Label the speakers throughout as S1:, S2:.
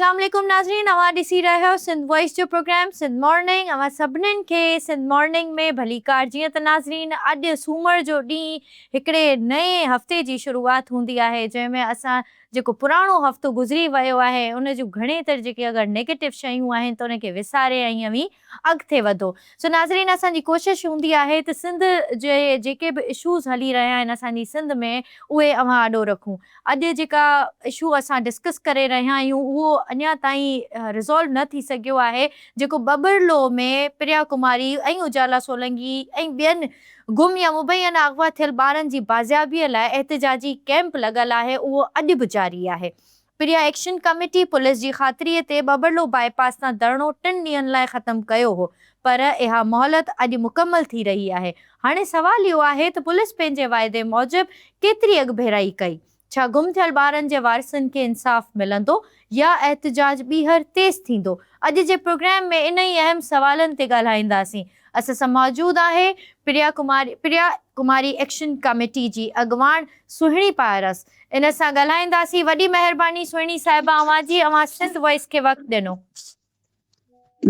S1: اسلام عليڪم ناظرين اوهان ڏسي رهيا آهيو سنڌ وائس جو پروگرام سنڌ مارننگ اوهان سڀنين کي سنڌ مارننگ ۾ ڀليڪار جيئن ته ناظرين اڄ سومر جو ڏينهن هڪڙي نئين هفتي جي شروعات هوندي آهي جنهن ۾ اسان جيڪو پراڻو هفتو گذري ويو آهي ان جون گهڻي تر جيڪي اگر نيگيٽو شيون آهن ته ان کي وساري ۽ اوهين اڳتي وڌو. سو ناظرين اسان جي ڪوشش هوندي آهي ته سنڌ جي جيڪي به اشوز هلي رهيا آهن اسان جي سنڌ ۾ اهي اوهان آڏو رکون. اڄ جيڪا اشو اسان ڊسڪس ڪري رهيا آهيون اهو اڃا تائين ريزالو نه ٿي سگهيو آهي جيڪو ٻٻرلو ۾ پريا ڪماري ۽ اجالا سولنگي ۽ ٻين گم يا مبينا اغوا ٿيل ٻارن جي بازيابي لاء احتجاجي ڪئمپ لڳل آهي اهو اڄ به جاري آهي. پريا ايڪشن ڪميٽي پوليس جي خاطري تي ٻٻرلو باء پاس تان ڌرڻو ٽن ڏينهن لاء ختم ڪيو هو پر اها مهلت اڄ مڪمل ٿي رهي آهي. هاڻي سوال اهو آهي ته پوليس پنهنجي واعدي موجب ڪيتري اڳڀيرائي ڪئي؟ ڇا گم ٿيل ٻارن جي وارثن کي انصاف ملندو يا احتجاج ٻيهر تيز ٿيندو؟ اڄ جي پروگرام ۾ انهي اهم سوالن تي ڳالهائينداسين. اسان سان موجود آهي پريا ڪماري پريا ڪماري ايڪشن ڪميٽي جي اڳواڻ سهڻي پارس ان سان ڳالهائينداسين وڏي مهرباني سهڻي صاحبه اوهان جي اوهان سنڌ وائس کي وقت ڏنو.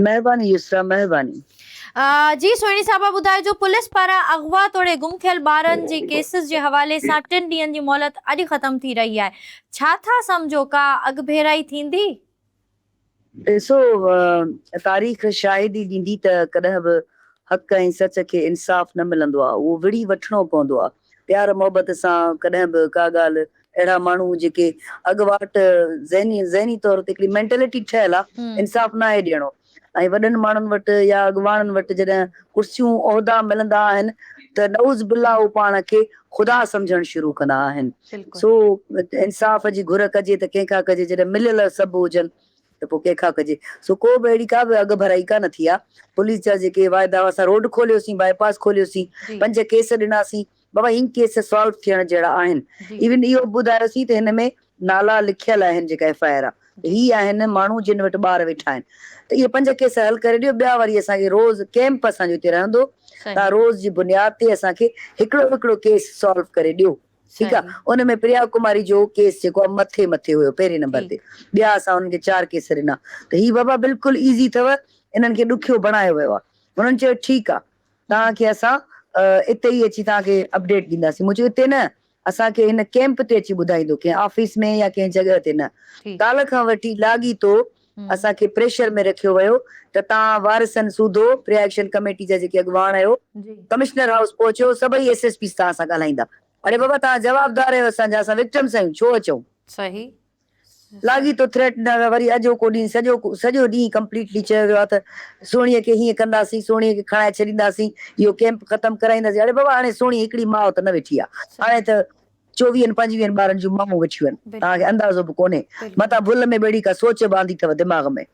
S2: مهرباني يسرا مهرباني.
S1: جي سهڻي صاحبه ٻڌائجو پوليس پاران اغوا توڙي گم ٿيل ٻارن جي ڪيسز جي حوالي سان ٽن ڏينهن جي مهلت اڄ ختم ٿي رهي آهي ڇا ٿا سمجهو ڪا اڳڀيرائي ٿيندي؟
S2: ڏسو تاريخ شاهدي ڏيندي ته ڪڏهن به حق ۽ سچ کي انصاف نه ملندو آهي اهو وڙهي وٺڻو پوندو آهي پيار محبت سان ڪڏهن به ڪا ڳالهه اهڙا ماڻهو جيڪي اڳواٽ ذهني ذهني طور تي هڪڙي مينٽلٽي ٺهيل آهي انصاف ناهي ڏيڻو ۽ وڏن ماڻهن وٽ يا اڳواڻن وٽ جڏهن ڪرسيون عهدا ملندا آهن ته نعوذ بالله هو پاڻ کي خدا سمجهڻ شروع ڪندا آهن. سو انصاف جي گهر ڪجي ته ڪنهن کان ڪجي جڏهن مليل سڀ هجن ته پوء ڪنهن کان ڪجي. سو ڪو به اهڙي ڪا به اڳڀرائي ڪا نه ٿي آهي. پوليس جا جيڪي واعدا هئا اسان روڊ کوليوسين باء پاس کوليوسين پنج ڪيس ڏناسين بابا هي ڪيس سالو ٿيڻ جهڙا آهن. ايون اهو به ٻڌايوسين ته هن ۾ نالا لکيل آهن جيڪا ايف I R آ ته هي آهن ماڻهو جن وٽ ٻار ويٺا آهن ته اهي پنج ڪيس حل ڪري ڏيو ٻيا وري اسان کي روز ڪيمپ اسان جو هتي رهندو تان روز جي بنياد تي اسان کي هڪڙو هڪڙو ڪيس سالو ڪري ڏيو ٺيڪ آ ان ۾ پريا ڪماري جو ڪيس جيڪو آ مٿي مٿي هيو پهرين نمبر تي ٻيا اسان انهن کي چار ڪيس ڏنا ته هي بابا بلڪل ايزي اٿو انهن کي ڏکيو بڻايو ويو آ انهن چيو ٺيڪ آ توهان کي اسان اتي ئي اچي توهان کي اپڊيٽ ڏينداسين. مون چيو اتي نه، اسان کي هن ڪيمپ تي اچي ٻڌائيندو، ڪنهن آفيس ۾ يا ڪنهن جڳهه تي نه. ڪالهه کان وٺي لاڳيتو اسان کي پريشر ۾ رکيو ويو ته توهان وارثن سوڌو پريا ايڪشن ڪميٽي جا جيڪي اڳواڻ آهيو، ڪمشنر هائوس پهچو، سڀئي ايس ايس پيز توهان سان ڳالهائيندا. اڙي بابا توهان جوابدار آهيو اسان جا، اسان وڪٽمس آهيون، ڇو اچون؟
S1: صحيح.
S2: لاڳيتو ٿريٽ ڏنا ويا وري اڄوڪو ڏينهن سڄو سڄو ڏينهن ڪمپليٽلي چيو ويو آهي ته سهڻيء کي هيئن ڪنداسين سهڻيء کي کڻائي ڇڏينداسين اهو ڪيمپ ختم ڪرائينداسين اڙي بابا هاڻي سهڻي هڪڙي ماء ته نه ويٺي آهي هاڻي ته چوويهن پنجويهن ٻارن جون مائون ويٺيون آهن توهان کي اندازو به ڪونهي متان ڀل ۾ به اهڙي ڪا سوچ به آندي اٿو دماغ ۾.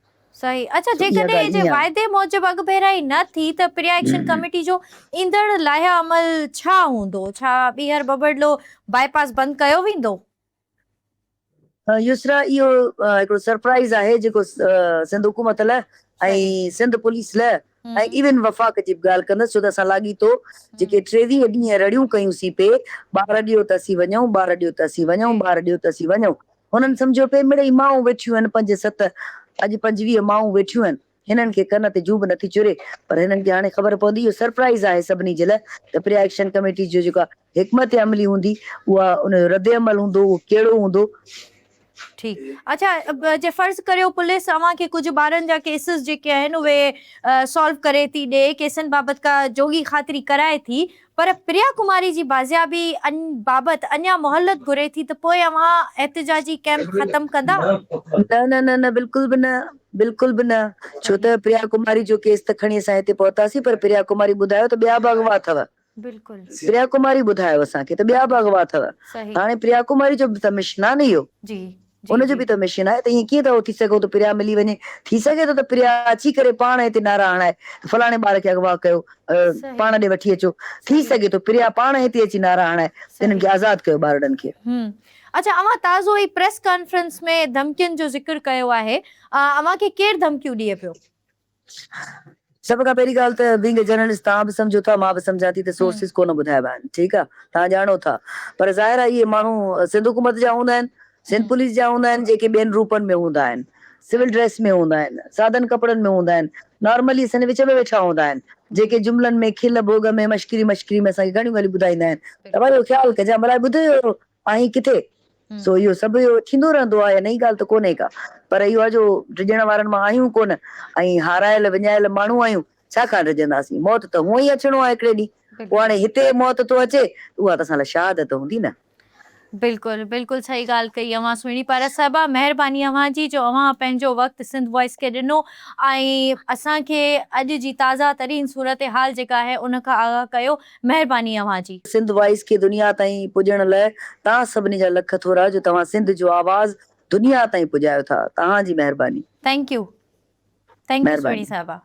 S1: صحيح اڇا
S2: سو اها
S1: جيڪڏهن
S2: ڳالهه
S1: جي
S2: ائين آهي.
S1: واعدي موجب اڳڀيرائي نه ٿي ته پريا ايڪشن ڪميٽي جو ايندڙ لائحه عمل ڇا هوندو ڇا ٻيهر ٻٻرلو باء پاس بند ڪيو ويندو؟
S2: يسرا اهو هڪڙو سرپرائز آهي جيڪو سنڌ حڪومت لاء ۽ سنڌ پوليس لاء ۽ ايون وفاق جي به ڳالهه ڪندس ڇو ته اسان لاڳيتو جيڪي 23 ڏينهن رڙيون ڪيون سين پي ٻار ڏيو ته اسين وڃون ٻار ڏيو ته اسين وڃون ٻار ڏيو ته اسين وڃون هنن سمجهيو پي مڙئي مائون ويٺيون آهن پنج ست اڄ 25 مائون ويٺيون آهن هنن کي ڪن تي جون به نٿي چري پر هنن کي هاڻي خبر پوندي اهو سرپرائز آهي سڀني جي لاء ته پريا ايڪشن ڪميٽي جو جيڪا حڪمت عملي هوندي اها ان جو رد عمل هوندو اهو ڪهڙو هوندو.
S1: ٺيڪ اڇا جي فرض ڪريو پوليس اوهان کي ڪجهه ٻارن جا ڪيسز جيڪي آهن اهي سالو ڪري ٿي ڏي ڪيسن بابت ڪا جوڳي خاطري ڪرائي ٿي پر پريا ڪماري جي بازيابي بابت اڃا مهلت گهري ٿي ته پوء اوهان احتجاجي ڪئمپ ختم ڪندا؟
S2: نه نه نه نه بلڪل به نه بلڪل به نه ڇو ته پريا ڪماري جو ڪيس ته کڻي اسان هتي پهتاسين پر پريا ڪماري ٻڌايو ته ٻيا به اغوا اٿو
S1: بلڪل.
S2: پريا ڪماري ٻڌايو اسان کي ته ٻيا به اغوا اٿو هاڻي پريا ڪماري جو به ته مشن آهي نه اهو.
S1: جي جي
S2: ان جو
S1: جي.
S2: به ته مشن آهي ته ائين ڪيئن ٿو ٿي سگهو ته پريا ملي وڃي؟ ٿي سگهي ٿو ته پريا اچي ڪري پاڻ هتي نعرا هڻائي ته فلاڻي ٻار کي اغوا ڪيو
S1: صحيح
S2: پاڻ ڏي وٺي اچو. ٿي
S1: صحيح
S2: سگهي ٿو پريا پاڻ هتي اچي نعرا هڻائي ته هنن
S1: صحيح.
S2: کي آزاد ڪيو ٻارڙن کي.
S1: هم اڇا اوهان تازو ئي پريس ڪانفرنس ۾ ڌمڪين جو ذڪر ڪيو آهي اوهان کي ڪير ڌمڪيون ڏئي پيو؟
S2: سڀ کان پهرين ڳالهه ته بينگ اي جرنلسٽ توهان به سمجهو ٿا مان به سمجهان ٿي ته سورسز ڪونه ٻڌائبا آهن ٺيڪ آهي توهان ڄاڻو ٿا پر ظاهر آهي اهي ماڻهو سنڌ حڪومت جا هوندا آهن سنڌ پوليس جا هوندا آهن جيڪي ٻين روپن ۾ هوندا آهن سول ڊريس ۾ هوندا آهن، سادن ڪپڙن ۾ هوندا آهن، نارملي اسان جي وچ ۾ ويٺا هوندا آهن، جيڪي جملن ۾ کل ڀوڳ ۾ مشڪري مشڪري ۾ اسان کي گهڻيون ڳالهيون ٻڌائيندا آهن ته ڀلا اهو خيال ڪجان ڀلا ٻڌو اهو آهين ڪٿي؟ سو اهو سڀ اهو ٿيندو رهندو آهي نئين ڳالهه ته ڪونهي ڪا پر اهو آهي جو ڊڄڻ وارن مان آهيون ڪونه ۽ هارايل وڃايل ماڻهو آهيون ڇا کان ڊڄنداسين موت ته هونئن ئي اچڻو آهي هڪڙي ڏينهن پوء هاڻي هتي موت ٿو اچي ته اها ته اسان لاء شهادت هوندي نه.
S1: بلڪل بلڪل صحيح ڳالهه ڪئي اوهان سهڻي پارس صاحبه مهرباني اوهان جي جو اوهان پنهنجو وقت سنڌ وائس کي ڏنو ۽ اسان کي اڄ جي تازه ترين صورتحال جيڪا آهي ان کان آگاهه ڪيو مهرباني اوهان جي.
S2: سنڌ وائس کي دنيا تائين پڄڻ لئه توهان سڀني جا لک ٿورا جو توهان سنڌ جو آواز دنيا تائين پڄايو ٿا توهان جي مهرباني.
S1: Thank you thank you سهڻي
S2: مهرباني
S1: صاحبه.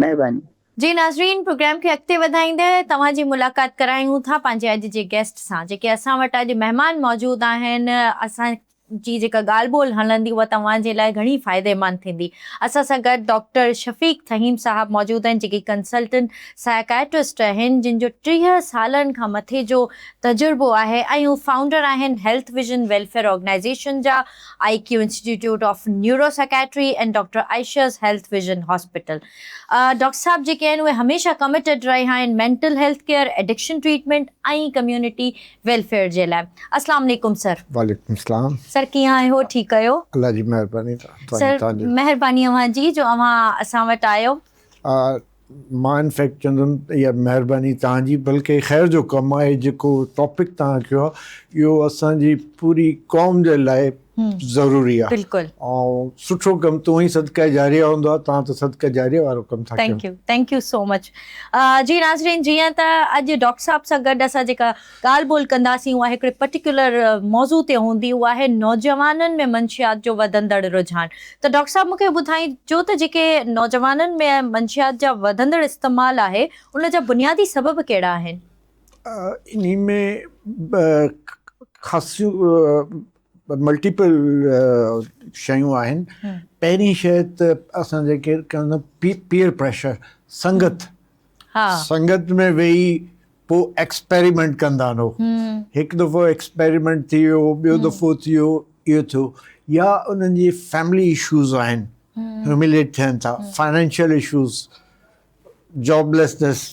S2: مهرباني.
S1: جي ناظرين پروگرام کي اڳتي وڌائيندي توهان جي ملاقات ڪرايون ٿا پنهنجي اڄ جي گيسٽ سان جيڪي اسان وٽ اڄ مهمان موجود آهن اسان جي جيڪا ڳالهه ٻولهه هلندي اها توهان جي لاء گهڻي فائديمند ٿيندي اسان سان گڏ ڊاڪٽر شفيق ٿهيم صاحب موجود آهن جيڪي ڪنسلٽنٽ سائيڪائٽرسٽ آهن جن جو 30 سالن کان مٿي جو تجربو آهي ۽ هو فائونڊر آهن هيلٿ ويزن ويلفيئر آرگنائيزيشن جا I Q institute of neuro psychiatry ۽ doctor Ayesha's health vision hospital. Doctor صاحب جيڪي آهن اهي هميشه ڪميٽيڊ رهيا آهن mental health care, addiction treatment ۽ community welfare جي لاء. السلام عليڪم سر.
S3: وعليڪم السلام.
S1: سر ڪيئن آهيو ٺيڪ آهيو؟
S3: الله جي مهرباني
S1: سر مهرباني اوهان جي جو اوهان اسان وٽ آيو.
S3: مان انفيڪٽ چوندم اها مهرباني توهان جي بلڪه خير جو ڪم آهي جيڪو ٽاپڪ توهان رکيو آهي اهو اسان جي پوري قوم جي لاء ضروري آهي
S1: بلڪل
S3: ۽ سٺو ڪم تون ئي صدقه جاريه هوندو آهي توهان ته صدقه جاريه وارو ڪم ٿا ڪيو.
S1: Thank you thank you so much جي ناظرين جيئن ته اڄ ڊاڪٽر صاحب سان گڏ اسان جيڪا ڳالهه ٻولهه ڪنداسين اها هڪڙي پرٽيڪيولر موضوع تي هوندي اها آهي نوجوانن ۾ منشيات جو وڌندڙ رجحان ته ڊاڪٽر صاحب مون کي ٻڌائجو ته جيڪي نوجوانن ۾ منشيات جا وڌندڙ استعمال آهي ان جا بنيادي سبب ڪهڙا آهن؟
S3: انهي ۾ خاصيون ملٽيپل شيون آهن پهرين شيء ته اسان جيڪي ڪندا پيئر پريشر سنگت سنگت ۾ ويهي پوء ايڪسپيريمينٽ ڪندا آهن هو هڪ دفعو ايڪسپيريمينٽ ٿي ويو ٻيو دفعو ٿي ويو اهو ٿيو يا انهن جي فيملي اشوز آهن هيومليٽ ٿين ٿا فائنانشل اشوز جاب ليسنس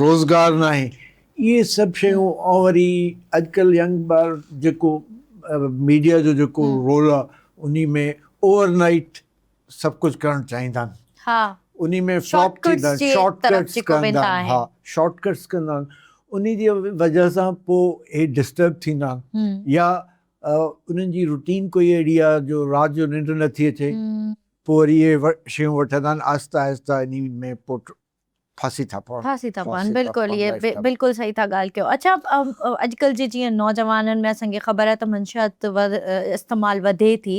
S3: روزگار ناهي اهي سڀ شيون ۽ وري اڄڪلهه ينگ ٻار جيڪو ميڊيا جو جيڪو رول آهي انهي ۾ اوور نائيٽ سڀ ڪجهه ڪرڻ چاهيندا آهن
S1: ها
S3: انهي ۾ فلاپ ٿيندا آهن شارٽ ڪٽس ڪندا آهن ها شارٽ ڪٽس ڪندا آهن انهي جي وجه سان پوء هي ڊسٽرب ٿيندا آهن يا انهن جي روٽين ڪوئي اهڙي آهي جو رات جو ننڊ نٿي اچي پوء وري اهي شيون وٺندا آهن آهستي آهستي انهي ۾ پوء ڦاسي ٿا پون.
S1: ڦاسي ٿا پون بلڪل اهي بلڪل صحيح ٿا ڳالهه ڪيو اڇا اڄڪلهه جي جيئن نوجوانن ۾ اسان کي خبر آهي ته منشيات استعمال وڌي ٿي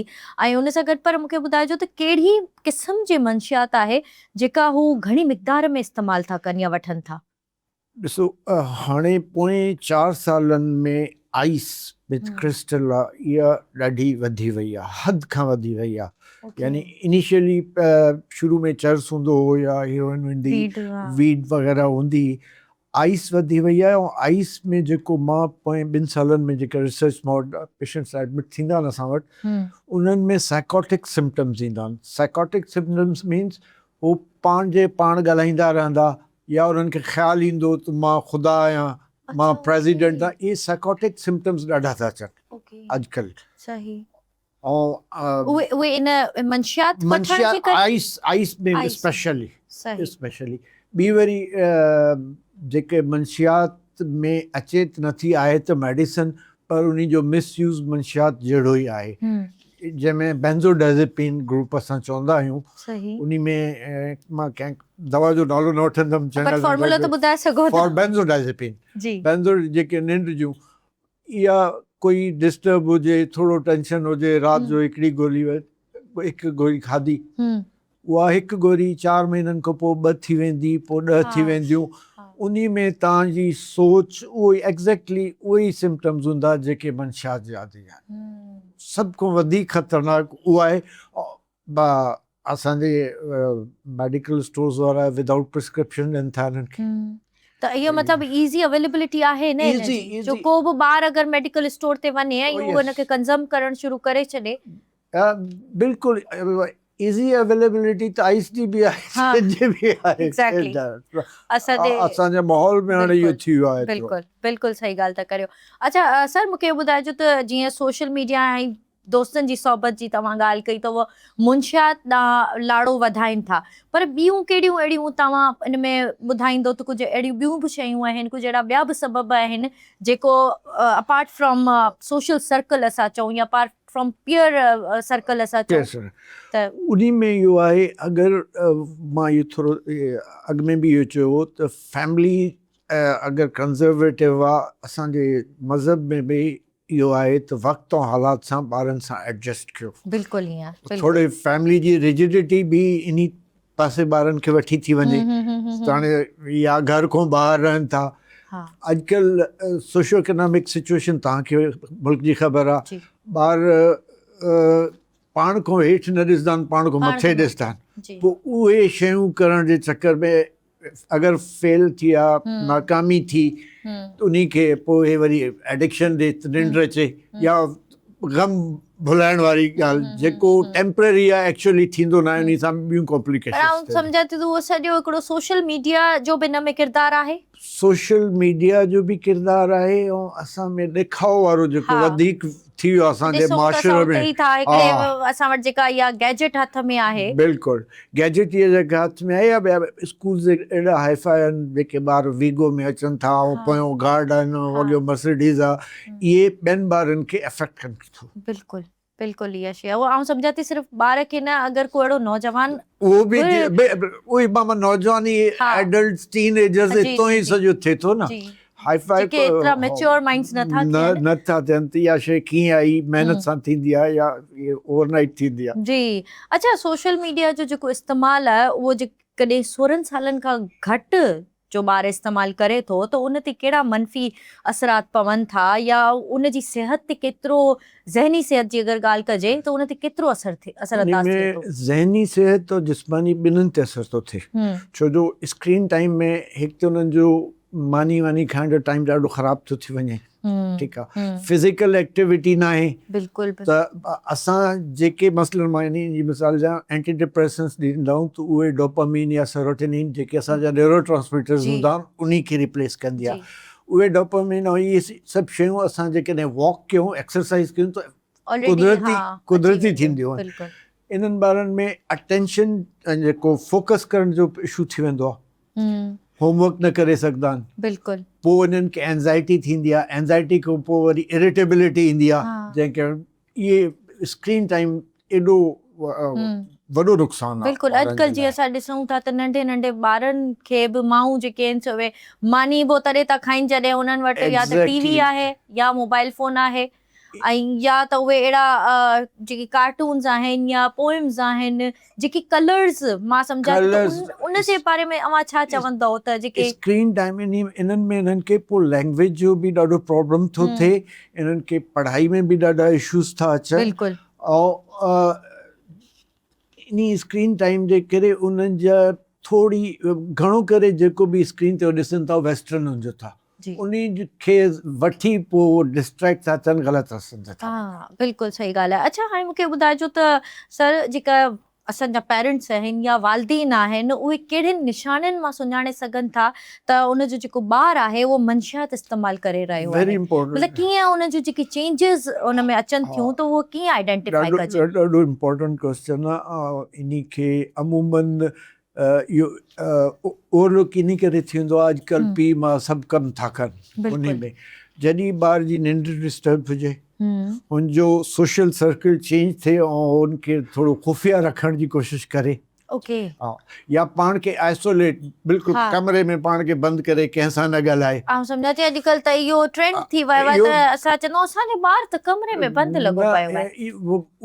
S1: ۽ ان سان گڏ پر مون کي ٻڌائجو ته ڪهڙي قسم جي منشيات آهي جيڪا هو گهڻي مقدار ۾ استعمال ٿا ڪن يا وٺن ٿا.
S3: ڏسو هاڻي پوئين چار سالن ۾ آئيس وٿ ڪرسٽل آ اها ڏاڍي وڌي وئي آ حد کان وڌي وئي آ يعني انيشلي شروع ۾ چرس هوندو هو يا هيروئن هوندي ويڊ وغيره هوندي آئيس وڌي وئي آهي ۽ آئيس ۾ جيڪو مان پوئين ٻن سالن ۾ جيڪا ريسرچ مان وٽ پيشنٽس ايڊمٽ ٿيندا آهن اسان وٽ انهن ۾ سائيڪاٽڪ سمپٽمز ايندا آهن سائيڪاٽڪ سمپٽمز مينس هو پنهنجي پاڻ ڳالهائيندا رهندا يا انهن کي خيال ايندو ته مان خدا آهيان، مان پريزيڊنٽ آهيان، اهي سائيڪاٽڪ سمپٽمز ڏاڍا ٿا اچن اڄڪلهه.
S1: اهي اهي ان منشيات وٺڻ جي ڪري؟
S3: آئس آئس ۾ اسپيشلي اسپيشلي ٻي وري جيڪي منشيات ۾ اچي ته نٿي آهي ته ميڊيسن پر انهي جو مس يوز منشيات جهڙو ئي آهي جنهن ۾ بينزوڊائزيپين گروپ اسان چوندا آهيون انهي ۾ مان ڪنهن دوا جو نالو نه وٺندم
S1: پر فارمولو ته ٻڌائي سگهو
S3: ٿا فار بينزوڊائزيپين بينزو جيڪي ننڊ جون اها ڪوئي ڊسٽرب هجي ٿورو ٽينشن هجي رات جو هڪڙي گولي هڪ گولي کاڌي اها هڪ گوري چار مهينن کان پوء ٻه ٿي ويندي پوء ڏهه ٿي وينديون انهي ۾ توهان جي سوچ اهو ئي ايگزيڪٽلي اهي ئي سمپٽمز هوندا جيڪي منشيات جي عادي آهن سڀ کان وڌيڪ خطرناڪ اهو آهي اسان جي ميڊيڪل اسٽورز وارا ودائوٽ پرسڪرپشن ڏين ٿا انهن کي.
S1: ته اهو مطلب ايزي اويليبلٽي آهي نه ان جي جو ڪو به ٻار اگر ميڊيڪل اسٽور تي وڃي ۽ اهو ان کي ڪنزم ڪرڻ شروع ڪري ڇڏي.
S3: بلڪل ايزي اويليبلٽي ته آئس جي به آهي جي به آهي
S1: اسان جي
S3: اسان جي ماحول ۾ هاڻي اهو ٿي ويو آهي
S1: بلڪل بلڪل صحيح ڳالهه ٿا ڪريو. اڇا سر مونکي اهو ٻڌائجو ته جيئن سوشل ميڊيا ۽ دوستن جي صحبت جي توهان ڳالهه ڪئي ته اهو منشيات ڏانهن لاڙو وڌائين ٿا پر ٻيون ڪهڙيون اهڙيون توهان ان ۾ ٻڌائيندو ته ڪجهه اهڙيون ٻيون به شيون آهن ڪجهه اهڙا ٻيا به سبب آهن جيڪو اپارٽ فرام سوشل سرڪل اسان چئون يا اپارٽ فرام پيئر سرڪل اسان چئون
S3: ته انهي ۾ اهو آهي اگر مان اهو ٿورو اڳ ۾ به اهو چيو هو ته فيملي اگر ڪنزرويٽو آ اسان جي مذهب ۾ به اهو آهي ته وقت ۽ حالات سان ٻارن سان ايڊجسٽ ڪيو.
S1: بلڪل ائين
S3: بلڪل. ٿوري فيملي جي ريجڊٽي به انهي پاسي ٻارن کي وٺي ٿي وڃي ته هاڻي يا گهر کان ٻاهر رهن ٿا. اڄڪلهه سوشو اڪنامڪ سچوئيشن توهان کي ملڪ جي خبر آ ٻار پاڻ کان هيٺ نه ڏسندا آهن پاڻ کان مٿي ڏسندا آهن پوء اهي شيون ڪرڻ جي چڪر ۾ اگر فيل ٿي آ ناڪامي ٿي ته انهي کي پوء اهي وري ايڊڪشن ڏي ننڊ اچي يا غم ڀلائڻ واري ڳالهه جيڪو ٽيمپرري آ ايڪچوئلي ٿيندو ناهي انهي سان ٻيون ڪامپليڪيشنز
S1: پر آئون سمجهان ٿي ته اهو سڄو هڪڙو سوشل ميڊيا جو به ان ۾ ڪردار آهي.
S3: سوشل ميڊيا جو به ڪردار آهي ۽ اسان ۾ ڏيکاء وارو جيڪو وڌيڪ ٿي ويو اسان جي معاشري ۾
S1: اسان وٽ جيڪا اها گيجيٽ هٿ ۾ آهي.
S3: بلڪل گيجيٽ اها جيڪا هٿ ۾ آهي يا ٻيا اسڪولز اهڙا هائي فائي آهن جيڪي ٻار ويگو ۾ اچن ٿا ۽ پويون گارڊ آهن اڳيون مرسيڊيز آهي اهي ٻين ٻارن کي افيڪٽ ڪن ٿو.
S1: بلڪل بلڪل اها شيء اهو آئون سمجهان ٿي صرف ٻار کي نه اگر ڪو اهڙو نوجوان
S3: اهو به اهي ماما نوجوان ئي ايڊلٽس ٽين ايجرز اتو ئي سڄو ٿئي ٿو نه
S1: هائي فائي جيڪي ايترا ميچوئر مائنڊز نه ٿا ٿين
S3: نه ٿا ٿين ته اها شيء ڪيئن آئي محنت سان ٿيندي آهي يا اوور نائيٽ ٿيندي آهي.
S1: جي اڇا سوشل ميڊيا جو جيڪو استعمال آهي اهو جيڪڏهن 16 سالن کان گهٽ جو ٻار استعمال ڪري ٿو ته ان تي ڪهڙا منفي اثرات پون ٿا يا ان جي صحت تي ڪيترو ذهني صحت جي اگر ڳالهه ڪجي ته ان تي ڪيترو اثر ٿئي اثر انداز ٿئي ٿو؟
S3: ذهني صحت ۽ جسماني ٻنهن تي اثر ٿو ٿئي ڇو جو اسڪرين ٽائيم ۾ هڪ ته انهن جو ماني واني کائڻ جو ٽائيم ڏاڍو خراب ٿو ٿي وڃي ٺيڪ آ فزيڪل ايڪٽيوٽي ناهي
S1: بلڪل
S3: ته اسان جيڪي مثلاً مان انهي جي مثال ڏيان اينٽي ڊپريسنس ڏيندا آهيون ته اهي ڊوپامين يا سيروٽونين جيڪي اسان جا نيورو ٽرانسميٽرز هوندا آهن انهي کي ريپليس ڪندي آهي اهي ڊوپامين ۽ اهي سڀ شيون اسان جيڪڏهن واڪ ڪيون ايڪسرسائز ڪيون ته قدرتي قدرتي ٿينديون آهن انهن ٻارن ۾ اٽينشن جيڪو فوڪس ڪرڻ جو اشو ٿي ويندو آهي هوم ورڪ نه ڪري سگهندا آهن.
S1: بلڪل.
S3: پوء انهن کي اينزائٽي ٿيندي آهي، اينزائٽي کان پوء وري اريٽيبلٽي ايندي آهي، جنهن کي اهي اسڪرين ٽائيم ايڏو وڏو نقصان آهي.
S1: بلڪل اڄڪلهه جيئن اسان ڏسون ٿا ته ننڍي ننڍي ٻارن کي به مائون جيڪي آهن سو اهي ماني به تڏهن ٿا کائين جڏهن انهن وٽ يا ته ٽي وي آهي يا موبائل فون آهي ۽ يا ته اهي اهڙا جيڪي ڪارٽونز آهن يا پوئمز آهن جيڪي ڪلرز مان سمجهان ٿي ته ان جي باري ۾ اوهان ڇا چوندؤ ته جيڪي.
S3: اسڪرين ٽائيم انهن ۾ انهن کي پوء لينگويج جو به ڏاڍو پرابلم ٿو ٿئي انهن کي پڙهائي ۾ به ڏاڍا اشوز ٿا اچن
S1: بلڪل
S3: ۽ انهي اسڪرين ٽائيم جي ڪري انهن جا ٿوري گهڻو ڪري جيڪو به اسڪرين تي ڏسن ٿا ويسٽرن هجن ٿا انهي کي وٺي پوء ڊسٽريڪٽ ٿا ٿين غلط رستن تي ٿا وڃن.
S1: ها بلڪل صحيح ڳالهه آهي اڇا هاڻي مونکي ٻڌائجو ته سر جيڪا اسان جا پيرنٽس آهن يا والدين آهن اهي ڪهڙين نشانين مان سڃاڻي سگهن ٿا ته ان جو جيڪو ٻار آهي اهو منشيات استعمال ڪري رهيو آهي مطلب ڪيئن ان جون جيڪي چينجز ان ۾ اچن ٿيون ته اهو ڪيئن آئيڊينٽيفائي ڪجي.
S3: ڏاڍو امپورٽنٽ ڪوئسچن آهي انهي کي عمومن اهو اوور لڪ انهي ڪري ٿيندو آهي اڄڪلهه پيء ماء سڀ ڪم ٿا ڪن انهي ۾ جڏهن ٻار جي ننڊ ڊسٽرب هجي هن جو سوشل سرڪل چينج ٿئي ۽ هن کي ٿورو خفيه رکڻ جي ڪوشش ڪري
S1: اوڪي
S3: يا پاڻ کي آئسوليٽ بلڪل ڪمري ۾ پاڻ کي بند ڪري ڪنهن سان نه ڳالهائي.
S1: آئون سمجهان ٿي اڄڪلهه ته اهو ٽرينڊ ٿي ويو آهي ته اسان چوندا آهيون اسان جو ٻار ته ڪمري ۾ بند لڳو پيو آهي.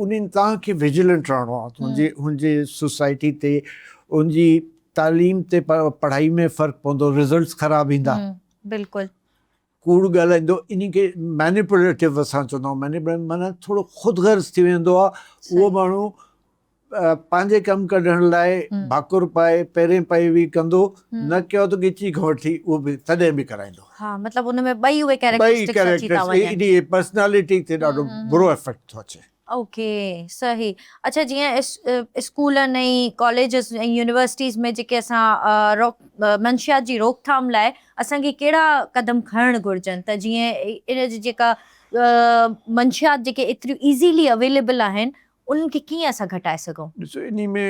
S3: انهن توهان کي وجيلنٽ رهڻو آهي هن جي هن جي سوسائٽي تي ان جي تعليم تي پڙهائي ۾ فرق پوندو رزلٽس خراب ايندا.
S1: بلڪل.
S3: ڪوڙ ڳالهائيندو انهي کي مينيپوليٽو اسان چوندا آهيون مينيپوليٽو معنيٰ ٿورو خود غرض ٿي ويندو آهي اهو ماڻهو پنهنجي ڪم ڪڍڻ لاء ڀاڪر پائي پيرين پئي به ڪندو نه ڪيو ته ڳچي کان وٺي اهو به تڏهن به ڪرائيندو.
S1: ها مطلب ان ۾ ٻئي اهي ڪيريڪٽرسٽڪس اچي ٿا وڃن.
S3: ٻئي پرسنالٽي تي ڏاڍو برو افيڪٽ ٿو اچي.
S1: اوڪي صحيح اڇا جيئن اسڪولن ۽ ڪاليجز ۽ يونيورسٽيز ۾ جيڪي اسان روڪ منشيات جي روڪٿام لاء اسان کي ڪهڙا قدم کڻڻ گهرجن ته جيئن ان جي جيڪا منشيات جيڪي ايتريون ايزيلي اويليبل آهن انهن کي ڪيئن اسان گهٽائي سگهون؟
S3: ڏسو انهي ۾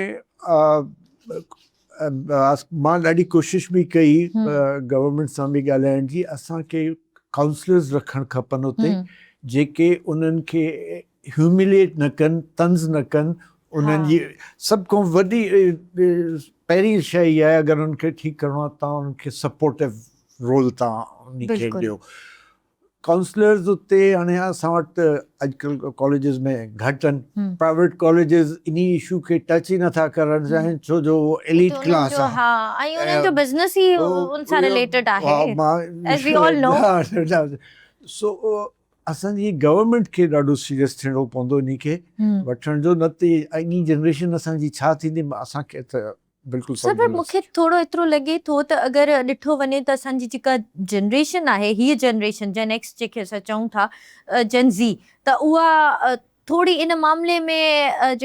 S3: مان ڏاڍي ڪوشش به ڪئي گورنمينٽ سان به ڳالهائڻ جي اسان کي ڪائونسلرز رکڻ کپن اتي جيڪي انهن کي هيومليٽ نه ڪن طنز نه ڪن انهن جي سڀ کان وڏي پهرين شيء اها آهي اگر انهن کي ٺيڪ ڪرڻو آهي تان انهن کي سپورٽو رول تان انهن کي ڏيو ڪائونسلرز اتي هاڻي اسان وٽ اڄڪلهه ڪاليجز ۾ گهٽ آهن پرائيويٽ ڪاليجز انهي اشو کي ٽچ ئي نٿا ڪرڻ چاهين ڇو جو اهو ايليٽ ڪلاس آهي
S1: ها ۽ انهن جو بزنس ئي ان سان رليٽيڊ آهي ايز وي آل نو.
S3: سو اسان جي گورنمينٽ کي ڏاڍو سيريس ٿيڻو پوندو انهي کي وٺڻ جو نه ته اڳي جنريشن اسان جي ڇا ٿيندي اسان کي ته بلڪل
S1: سر پر مون کي ٿورو ايترو لڳي ٿو ته اگر ڏٺو وڃي ته اسان جي جيڪا جنريشن آهي هيء جنريشن جين ايڪس جنهن کي اسان چئون ٿا جين زي ته اها ٿوري ان معاملي ۾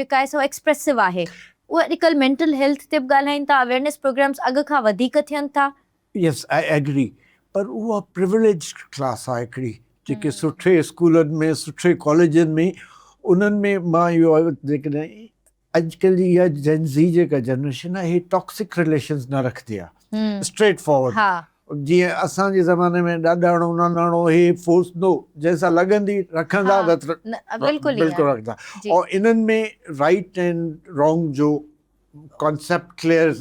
S1: جيڪا آهي سو ايڪسپريسو آهي اهي اڄڪلهه مينٽل هيلٿ تي به ڳالهائين ٿا اويئرنيس پروگرامس اڳ کان وڌيڪ ٿين ٿا.
S3: يس I agree پر اها پروليجڊ ڪلاس آهي هڪڙي جيڪي سٺي اسڪولن ۾ سٺي ڪاليجن ۾ انهن ۾ مان اهو جيڪڏهن اڄڪلهه جي اها جين زي جيڪا جنريشن آهي هي ٽاڪسڪ رليشنز نه رکندي آهي اسٽريٽ فارورڊ جيئن اسان جي زماني ۾ ڏاڏاڻو ناناڻو هي فورس نو جنهن سان لڳندي رکندا ته
S1: بلڪل
S3: رکندا اور انهن ۾ رائيٽ اينڊ رانگ جو ڪانسيپٽ ڪليئر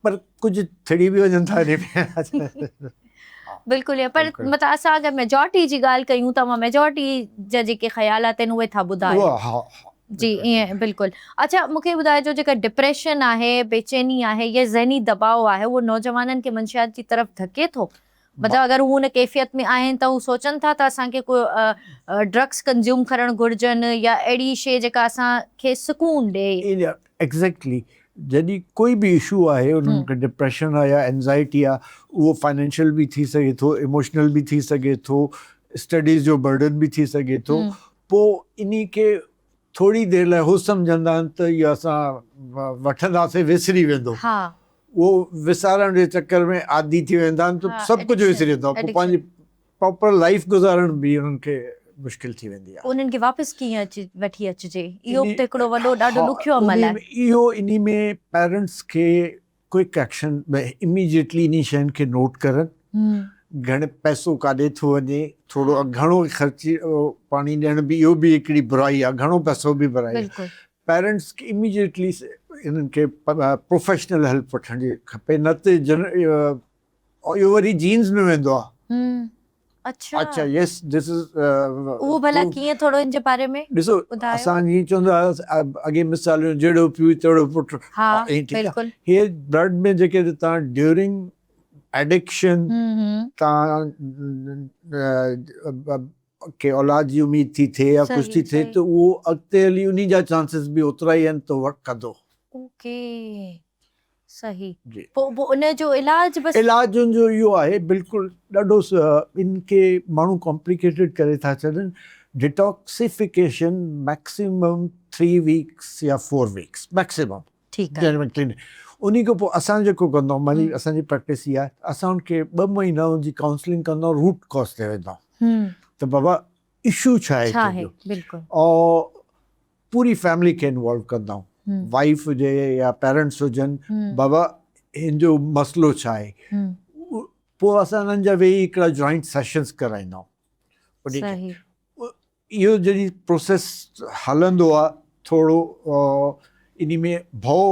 S3: پر ڪجهه ٿڙي به وڃن ٿا انهي ۾.
S1: بلڪل ائين پر مطلب اسان اگر ميجارٽي جي ڳالهه ڪيون ته اوهان ميجارٽي جا جيڪي خيالات آهن اهي ٿا ٻڌايو.
S3: ها ها
S1: جي ائين بلڪل اڇا مون کي ٻڌائجو جيڪا ڊپريشن آهي بيچيني آهي يا ذهني دٻاء آهي اهو نوجوانن کي منشيات جي طرف ڌڪي ٿو مطلب اگر هو ان ڪيفيت ۾ آهن ته هو سوچن ٿا ته اسان کي ڪو ڊرگس ڪنزيوم ڪرڻ گهرجن يا اهڙي شيء جيڪا اسان کي سڪون ڏئي.
S3: ايگزيڪٽلي جڏهن ڪوئي به اشو آهي انهن کي ڊپريشن آهي يا اينزائٽي آهي اهو فائنينشل به ٿي سگهي ٿو ايموشنل به ٿي سگهي ٿو اسٽڊيز جو برڊن به ٿي سگهي ٿو پوء انهي کي ٿوري دير لاء هو سمجهندا آهن ته اهو اسان وٺنداسين وسري ويندو اهو وسارڻ جي چڪر ۾ عادي ٿي ويندا آهن ته سڀ ڪجهه وسري ويندو آهي پوء پنهنجي پراپر لائيف گذارڻ به انهن کي مشڪل ٿي ويندي آهي.
S1: انهن کي واپس ڪيئن اچي وٺي اچجي اهو به ته هڪڙو وڏو ڏاڍو ڏکيو عمل آهي.
S3: اهو انهي ۾ پيرنٽس کي ڪوئڪ ايڪشن اميڊيٽلي انهي شين کي نوٽ ڪرن گهڻ پئسو ڪاڏي ٿو وڃي ٿورو گهڻو خرچي پاڻي ڏيڻ به اهو به هڪڙي برائي آهي گهڻو پئسو به برائي آهي پيرنٽس کي اميڊيٽلي انهن کي پروفيشنل هيلپ وٺڻ جي کپي نه ته اهو وري جينز ۾ ويندو آ.
S1: اڇا
S3: اڇا يس دس از
S1: اهو ڀلا ڪيئن ٿورو ان جي باري ۾
S3: ڏسو اسان جيئن چوندا هئا اڳي مثال ڏنو جهڙو پيء تهڙو پٽ
S1: ها بلڪل
S3: هي بلڊ ۾ جيڪي تان ڊيورنگ ايڊڪشن تان کي اولاد جي اميد ٿي ٿئي يا ڪجهه ٿي ٿئي ته اهو اڳتي هلي انهي جا چانسز به اوترا ئي آهن ته ورڪ ڪندو.
S1: اوڪي صحيح
S3: جي.
S1: پوء پوء ان جو علاج بس.
S3: علاج ان جو اهو آهي بلڪل ڏاڍو ان کي ماڻهو ڪامپليڪيٽيڊ ڪري ٿا ڇڏن ڊيٽاڪسيفڪيشن ميڪسيمم ٿري ويڪس يا فور ويڪس ميڪسيمم
S1: ٺيڪ آهي.
S3: جنهن ۾ ڪلينڪ انهي کان پوء اسان جيڪو ڪندا آهيون معني اسان جي پريڪٽس اها آهي اسان ان کي ٻه مهينا ان جي ڪائونسلنگ ڪندا آهيون روٽ ڪاز تي ويندا آهيون ته بابا اشو ڇا آهي تنهنجو
S1: بلڪل
S3: اور پوري فيملي کي انوالو ڪندا آهيون وائيف هجي يا پيرنٽس هجن بابا هن جو مسئلو ڇا آهي پوء اسان انهن جا ويهي هڪڙا جوائنٽ سيشنز ڪرائيندا آهيون
S1: صحيح
S3: اهو جڏهن پروسيس هلندو آ ٿورو انهي ۾ ڀؤ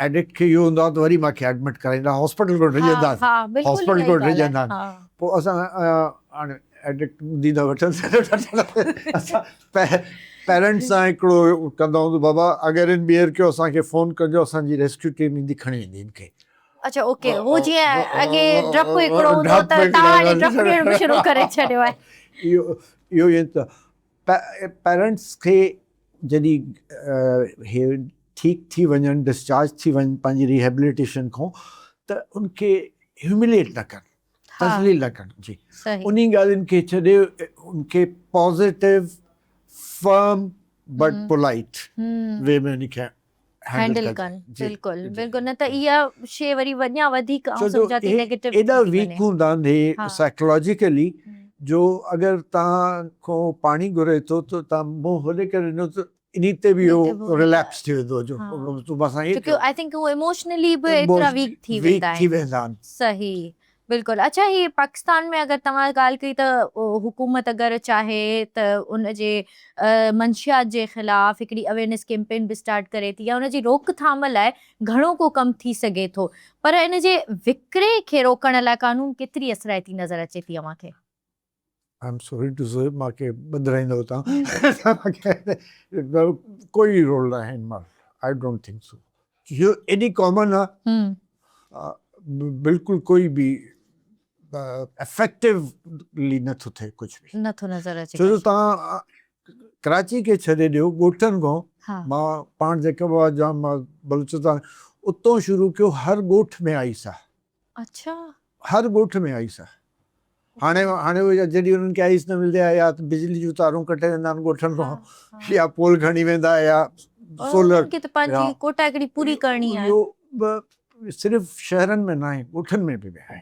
S3: ايڊڪٽ کي اهو هوندو آ ته وري مانکي ايڊمٽ ڪرائيندا هاسپيٽل کان ڊڄندا آهن هاسپيٽل کان ڊڄندا آهن پوء اسان هاڻي ايڊڪٽ ٻڌي ٿا وٺن اسان پيرنٽس سان هڪڙو ڪندا آهيون ته بابا اگر ان ٻيهر ڪيو اسان کي فون ڪجو اسان جي ريسڪيو ٽيم ايندي کڻي ويندي ان کي.
S1: اڇا اوڪي هو جيئن اڳي ڊپ هڪڙو هوندو ته توهان هاڻي ڊپ ڏيڻ به شروع ڪري ڇڏيو آهي.
S3: اهو اهو ائين ته پيرنٽس کي جڏهن هي ٺيڪ ٿي وڃن ڊسچارج ٿي وڃن پنهنجي ريهيبليٽيشن کان ته ان کي هيومليٽ نه ڪن تذليل نه ڪن جي انهي ڳالهين کي ڇڏي ان کي positive firm but polite way ۾ ان کي
S1: هينڊل ڪن. بلڪل بلڪل نه ته اها شي وري اڃا وڌيڪ آئون سمجهان ٿي نيگيٽو
S3: ايڏا ويڪ هوندا آهن هي سائيڪالاجيڪلي جو اگر توهان کان پاڻي گهري ٿو ته توهان منهن هوڏي ڪري ڏنو ته انهي تي به اهو رليپس ٿي ويندو جو تون مان سان ائين
S1: ڪيو. I think هو ايموشنلي به ايترا ويڪ ٿي ويندا آهن. صحيح بلڪل اڇا هي پاڪستان ۾ اگر توهان ڳالهه ڪئي ته حڪومت اگر چاهي ته ان جي منشيات جي خلاف هڪڙي اويرنيس ڪيمپين به اسٽارٽ ڪري ٿي يا ان جي روڪٿام لاء گهڻو ڪو ڪم ٿي سگهي ٿو پر ان جي وڪري کي روڪڻ لاء قانون ڪيتري اثرائتي نظر اچي ٿي اوهان کي؟
S3: I am sorry two سي مان کي ٻڌرائيندو تان ڪوئي رول نه آهي ان مهل I don't think سو اهو ايڏي ڪامن آ بلڪل ڪوئي به افيڪٽولي نه ٿو ٿئي ڪجهه به
S1: نه ٿو نظر اچي
S3: ڇو جو تان ڪراچي کي ڇڏي ڏيو ڳوٺن کان مان پاڻ جيڪب آباد جا مان بلوچستان اتو شروع ڪيو هر ڳوٺ ۾ آئيس آ
S1: اڇا.
S3: هر ڳوٺ ۾ آئيس آهي. هاڻي هاڻي اهي جڏهن انهن کي آئيس نه ملندي آهي يا ته بجلي جون تارون ڪٽي ويندا آهن ڳوٺن کان يا پول کڻي ويندا يا سولر.
S1: انهن کي ته پنهنجي ڪوٽا هڪڙي پوري ڪرڻي آهي.
S3: اهو صرف شهرن ۾ ناهي ڳوٺن ۾ به آهي.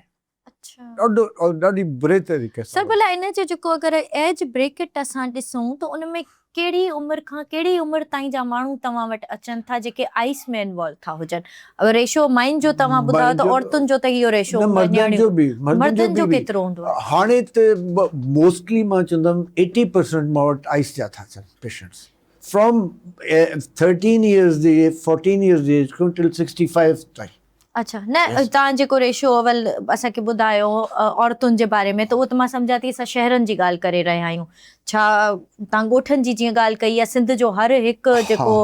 S1: اڇا.
S3: ڏاڍو ڏاڍي بري طريقي سان.
S1: سر ڀلا ان جو جيڪو اگر ايج بريڪٽ اسان ڏسون ته ان ۾ ڪهڙي عمر کان ڪهڙي عمر تائين جا ماڻهو توهان وٽ اچن ٿا جيڪي آئيس ۾ انوالو ٿا هجن؟ ريشو ماين جو توهان ٻڌايو ته عورتن جو ته اهو ريشو هوندو آهي نياڻين مردن جو ڪيترو هوندو آهي؟
S3: هاڻي ته موسٽلي مان چوندم ايٽي پرسنٽ مان وٽ آئيس جا ٿا اچن پيشنٽس فرام ٿرٽين ايئرز جي فورٽين ايئرز جي ايج کان ٽل سڪسٽي فائيو تائين.
S1: اڇا نه توهان جيڪو ريشو اول اسان کي ٻڌايو عورتن جي باري ۾ ته اهو ته مان سمجهان ٿي اسان شهرن جي ڳالهه ڪري رهيا آهيون ڇا توهان ڳوٺن جي جيئن ڳالهه ڪئي يا سنڌ جو هر هڪ جيڪو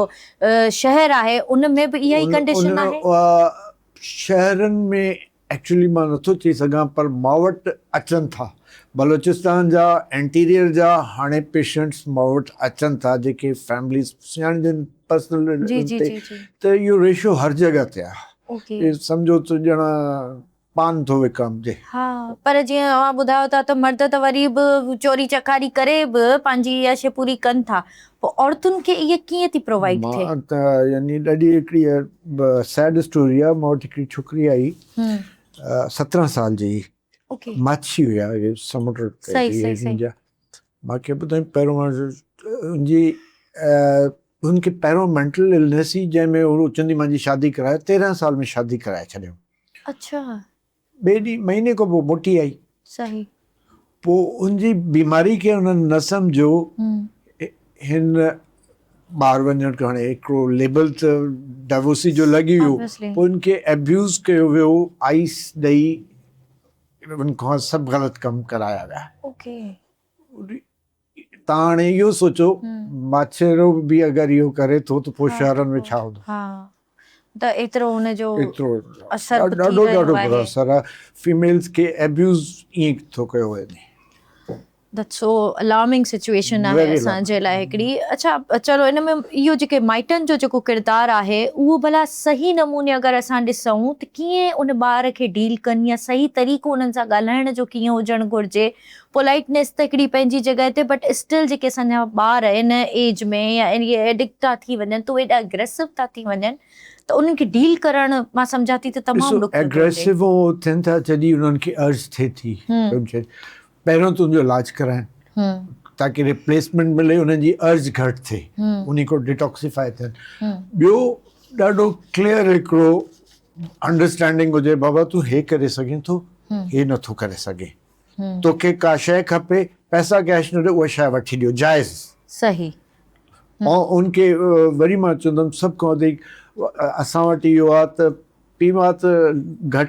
S1: شهر آهي ان ۾ به اها ئي ڪنڊيشن آهي؟
S3: شهرن ۾ ايڪچولي مان نٿو چئي سگهان پر مان وٽ اچن ٿا بلوچستان جا انٽيريئر جا هاڻي پيشنٽس مان وٽ اچن ٿا جيڪي فيمليز سڃاڻجن پرسنل
S1: جي جي جي جي
S3: ته اهو ريشو هر جڳهه تي آهي.
S1: اوڪي.
S3: سمجهو ته ڄڻ پان ٿو وڪامجي.
S1: ها پر جيئن اوهان ٻڌايو ٿا ته مرد ته وري به چوري چڪاري ڪري به پنهنجي اها شيء پوري ڪن ٿا پوء عورتن کي اها ڪيئن ٿي پرووائيڊ ٿئي؟
S3: مان ته يعني ڏاڍي هڪڙي سيڊ اسٽوري آهي مان وٽ هڪڙي ڇوڪري آئي 17 سال جي هئي ماڇي هيا اهي سمنڊ تي جا مان کي ٻڌائين پهريون ان جي هن کي پهريون مينٽل النيس هئي جنهن ۾ هو چوندي مانجي شادي ڪرايو 13 سال ۾ شادي ڪرائي ڇڏيو
S1: اڇا
S3: ٻئي ڏينهن مهيني کان پوء موٽي آئي
S1: صحيح
S3: پوء ان جي بيماري کي انهن نه سمجهيو هن ٻاهر وڃڻ کان هاڻي هڪڙو ليبل ته ڊائيورسي جو لڳي ويو پوء ان کي ابيوز ڪيو ويو آئس ڏئي ان کان سڀ غلط ڪم ڪرايا ويا. تان هاڻي اهو سوچو ماڇيرو به اگر اهو ڪري ٿو ته پوء شهرن ۾ ڇا هوندو.
S1: ته ايترو ان جو اثر به ٿي
S3: ڏاڍو ڏاڍو برو اثر آهي فيميلز کي ابيوز ائين ٿو ڪيو وڃي.
S1: That's so alarming situation آهي اسان جي لاء هڪڙي اڇا چلو ان ۾ اهو جيڪي مائٽن جو جيڪو ڪردار آهي اهو ڀلا صحيح نموني اگر اسان ڏسون ته ڪيئن ان ٻار کي ڊيل ڪن يا صحيح طريقو انهن سان ڳالهائڻ جو ڪيئن هجڻ گهرجي پولائٽنيس ته هڪڙي پنهنجي جڳهه تي بٽ اسٽل جيڪي اسان جا ٻار ان ايج ۾ يا ايڊڪٽ ٿا ٿي وڃن ته اهي ايڏا اگريسو ٿا ٿي وڃن ته انهن کي ڊيل ڪرڻ مان سمجهان ٿي ته تمام ڏکيو ٿو هجي.
S3: اگريسو ٿين ٿا جڏهن انهن کي ارج ٿئي ٿي پهريون تنهنجو علاج ڪرائين تاڪي ريپليسمينٽ ملي انهن جي ارج گهٽ ٿئي انهي کان ڊيٽاڪسيفائي ٿين ٻيو ڏاڍو ڪليئر هڪڙو انڊرسٽينڊنگ هجي بابا تون هي ڪري سگهين ٿو هي نٿو ڪري سگهين توکي ڪا شيء کپي پئسا ڪيش نه ڏي اها شيء وٺي ڏيو جائز
S1: صحيح
S3: ۽ ان کي وري مان چوندم سڀ کان وڌيڪ اسان وٽ اهو آهي ته پيء ماء ته گهٽ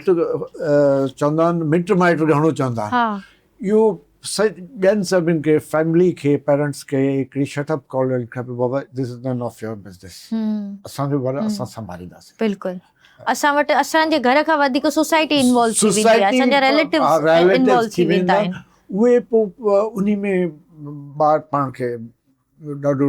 S3: چوندا آهن مٽ مائٽ گهڻو چوندا آهن اهو ٻين سڀن کي فيملي کي پيرنٽس کي هڪڙي شٽ اپ ڪال ڏيڻ کپي بابا this is none of your business اسان جو گهر اسان سنڀالينداسين.
S1: بلڪل اسان وٽ اسان جي گهر کان وڌيڪ سوسائٽي انوالو ٿي ويندي آهي اسان جا ريليٽوز انوالو ٿي ويندا آهن.
S3: اهي پوء انهي ۾ ٻار پاڻ کي ڏاڍو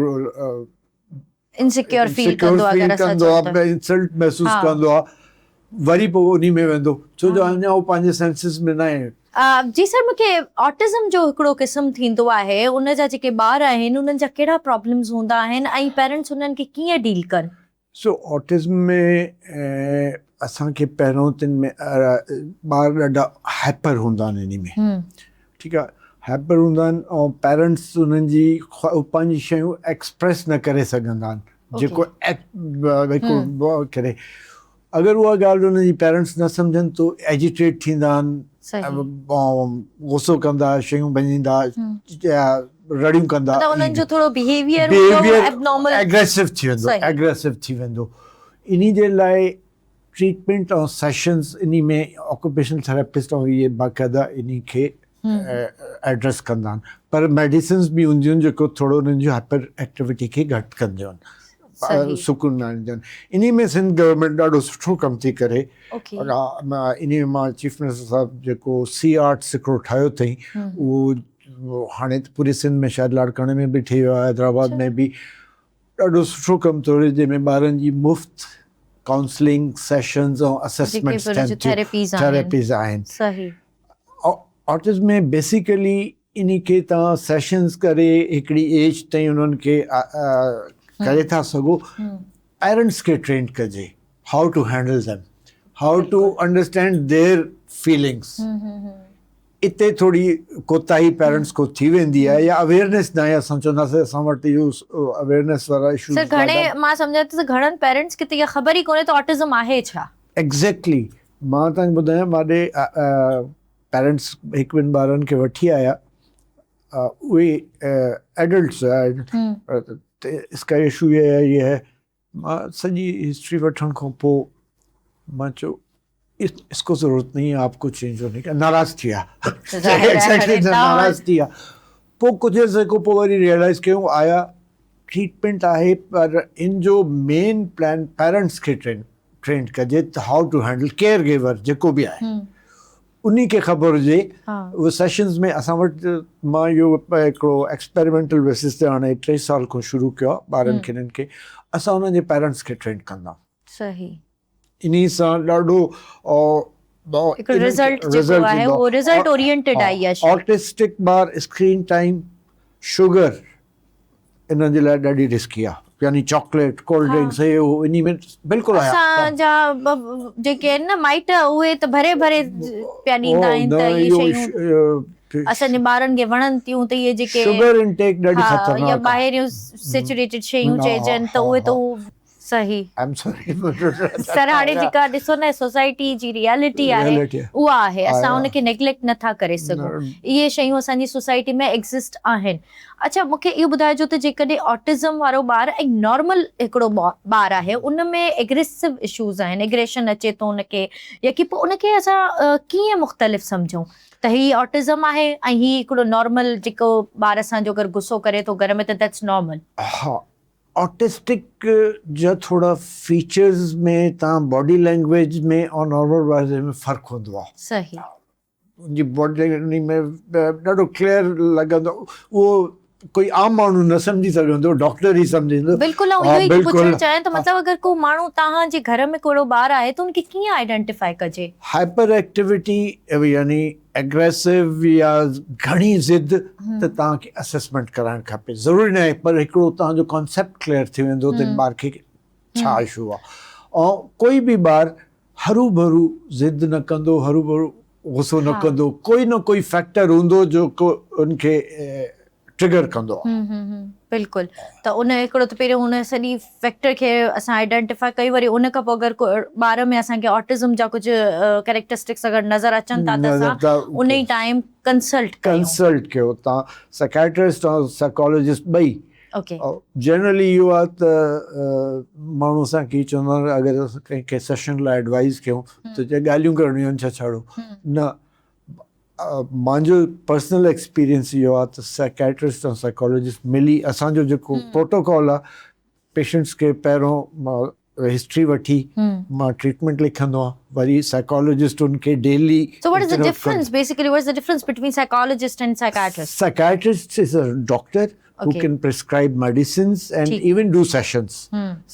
S1: انسيڪيور فيل ڪندو آهي اگر اسان چئون ته
S3: انسلٽ محسوس ڪندو آهي وري پوء انهي ۾ ويندو ڇو جو اڃا هو پنهنجي سينسز ۾ ناهي.
S1: جي سر مونکي آٽزم جو هڪڙو قسم ٿيندو آهي ان جا جيڪي ٻار آهن انهن جا ڪهڙا پرابلمز هوندا آهن ۽ پيرنٽس انهن کي ڪيئن ڊيل ڪن؟
S3: سو آٽزم ۾ اسان کي پهريون تن ۾ ٻار ڏاڍا هائپر هوندا آهن انهي ۾ ٺيڪ آهي هائپر هوندا آهن ۽ پيرنٽس انهن جي پنهنجي شيون ايڪسپريس نه ڪري سگهندا آهن جيڪو ڪري اگر اها ڳالهه انهن جي پيرنٽس نه سمجهن ته ايجيٽيٽ ٿيندا آهن، غصو ڪندا، شيون ڀڃيندا، رڙيون ڪندا.
S1: مطلب انهن جو ٿورو بيهيويئر هوندو ايبنارمل،
S3: ايگريسو ٿي ويندو، ايگريسو ٿي ويندو. انهي جي لاء ٽريٽمينٽ ۽ سيشنز انهي ۾ آڪوپيشنل ٿراپسٽ ۽ اهي باقاعده انهي کي ايڊريس ڪندا آهن پر ميڊيسنز به هونديون آهن جيڪو ٿورو انهن جي هائپر ايڪٽيوٽي کي گهٽ ڪنديون آهن، سڪون ۾ آڻينديون آهن. انهي ۾ سنڌ گورنمينٽ ڏاڍو سٺو ڪم ٿي ڪري. انهي ۾ مان چيف منسٽر صاحب جيڪو سي آرٽس هڪڙو ٺاهيو اٿئي اهو هاڻي ته پوري سنڌ ۾ شايد لاڙڪاڻي ۾ به ٺهي ويو آهي، حيدرآباد ۾ به ڏاڍو سٺو ڪم ٿو ڪري جنهن ۾ ٻارن جي مفت ڪائونسلنگ سيشنز ۽ اسيسمينٽس ٿين ٿيون، ٿيراپيز آهن. آٽزم ۾ بيسيڪلي انهي کي توهان سيشنز ڪري هڪڙي ايج تائين انهن کي ڪري ٿا سگهو. پيرنٽس کي ٽرينڊ ڪجي how to handle them, how to understand their feelings. اتي ٿوري ڪوتاهي پيرنٽس کان ٿي ويندي آهي يا اويئرنيس ناهي. اسان چونداسين اسان وٽ اهو اويئرنيس وارا اشوز
S1: سر گهڻي مان سمجهان ٿي ته گهڻن پيرنٽس کي ته اها خبر ئي ڪونهي ته آٽزم آهي ڇا.
S3: ايگزيڪٽلي مان توهان کي ٻڌايان مان ڏي پيرنٽس هڪ ٻن ٻارن کي وٺي آيا اهي ايڊلٽس هيا اس کا اشو یہ ہے یہ ہے مان سڄي هسٽري وٺڻ کان پوء مان چيو اس کو ضرورت نہیں ہے آپ کو چينج ہونے کا ناراض ٿي ويا ناراض ٿي ويا پوء ڪجهه عرصي کان پوء وري ريئلائز ڪيون آيا ٽريٽمينٽ آهي پر ان جو مين پلان پيرنٽس کي ٽرين ٽرينڊ ڪجي ته how to handle care giver جيڪو به آهي انهي کي خبر هجي اهي سيشنز ۾ اسان وٽ مان اهو هڪڙو ايڪسپيريمينٽل بيسس تي هاڻي 3 سال کان شروع ڪيو آهي ٻارن کي انهن کي اسان انهن جي پيرنٽس کي ٽرينڊ ڪندا
S1: صحيح
S3: انهي سان ڏاڍو
S1: هڪڙو رزلٽ جيڪو آهي اهو رزلٽ اورينٽيڊ آهي اها
S3: شي آٽسٽڪ ٻار اسڪرين ٽائيم شوگر انهن جي لاء ڏاڍي رسڪي آ يعني چاڪليٽ ڪولڊ ڊرنڪس هي هو انهي ۾ بلڪل آيا
S1: اسان جا جيڪي آهن نه مائٽ اهي ته ڀري ڀري پيا ڏيندا آهن ته اهي شيون اسان جي ٻارن کي وڻن ٿيون ته اهي جيڪي
S3: شگر انٽيڪ ڏاڍي خطرناڪ
S1: يا ٻاهريون سيچوريٽيڊ شيون چئجن ته اهي ته صحيح
S3: I am sorry
S1: سر هاڻي جيڪا ڏسو نه سوسائٽي جي ريئلٽي آهي اها آهي اسان ان کي نيگليڪٽ نه ٿا ڪري سگهون اهي شيون اسان جي سوسائٽي ۾ ايگزسٽ آهن اڇا مونکي اهو ٻڌائجو ته جيڪڏهن آٽزم وارو ٻار ۽ نارمل هڪڙو ٻار آهي ان ۾ ايگريسو اشوز آهن ايگريشن اچي ٿو ان کي يا ڪي پوء ان کي اسان ڪيئن مختلف سمجهون ته هي آٽزم آهي ۽ هي هڪڙو نارمل جيڪو ٻار اسان جو اگر غصو ڪري ٿو گهر ۾ ته that's normal.
S3: ها آٽسٽڪ جا ٿورا فيچرز ۾ تان باڊي لينگويج ۾ ۽ نارمل واري ۾ فرق هوندو آ.
S1: صحيح.
S3: ان جي باڊي لينگويج ۾ ڏاڍو ڪليئر لڳندو اهو ڪوئي عام ماڻهو نه سمجهي سگهندو ڊاڪٽر ئي سمجهندو.
S1: بلڪل آئون اهو ئي ٿي پڇڻ چاهيان ته مطلب اگر ڪو ماڻهو توهان جي گهر ۾ ڪو اهڙو ٻار آهي ته ان کي ڪيئن آئيڊينٽيفائي ڪجي؟
S3: هائپر ايڪٽيوٽي يعني ايگريسو يا گهڻي ضد ته توهان کي اسيسمينٽ ڪرائڻ کپي ضروري ناهي پر هڪڙو توهان جو ڪانسيپٽ ڪليئر ٿي ويندو ته ٻار کي ڇا اشو آهي ۽ ڪوئي به ٻار هرو ڀرو ضد نه ڪندو هرو ڀرو غصو نه ڪندو ڪوئي نه ڪوئي فيڪٽر هوندو جيڪو ان کي ٽرگر ڪندو
S1: آهي. بلڪل ته ان هڪڙو ته پهريون ان سڄي فيڪٽر کي اسان آئيڊينٽيفائي ڪيون وري ان کان پوء اگر ڪو ٻار ۾ اسان کي آٽزم جا ڪجهه ڪيريڪٽرسٽڪس اگر نظر اچن ٿا ته اسان ان ئي ٽائيم ڪنسلٽ ڪيون.
S3: ڪنسلٽ ڪيو تان سائيڪائٽرسٽ ۽ سائيڪالاجسٽ ٻئي.
S1: اوڪي.
S3: جنرلي اهو آهي ته ماڻهو اسان کي چوندا آهن اگر اسان ڪنهن کي سيشن لاء ايڊوائز ڪيون ته چئي ڳالهيون ڪرڻيون آهن ڇا ڇاڙو نه مانجو پرسنل ايڪسپيرينس اهو آهي ته سائيڪائٽرسٽ ۽ سائيڪالاجسٽ ملي اسان جو جيڪو پروٽوڪول آهي پيشنٽس کي پهريون مان هسٽري وٺي مان ٽريٽمينٽ لکندو آهيان وري سائيڪالاجسٽ ان کي daily
S1: So what is the difference basically what is the difference between psychologist and psychiatrist?
S3: Psychiatrist is a doctor who can prescribe medicines and even do sessions.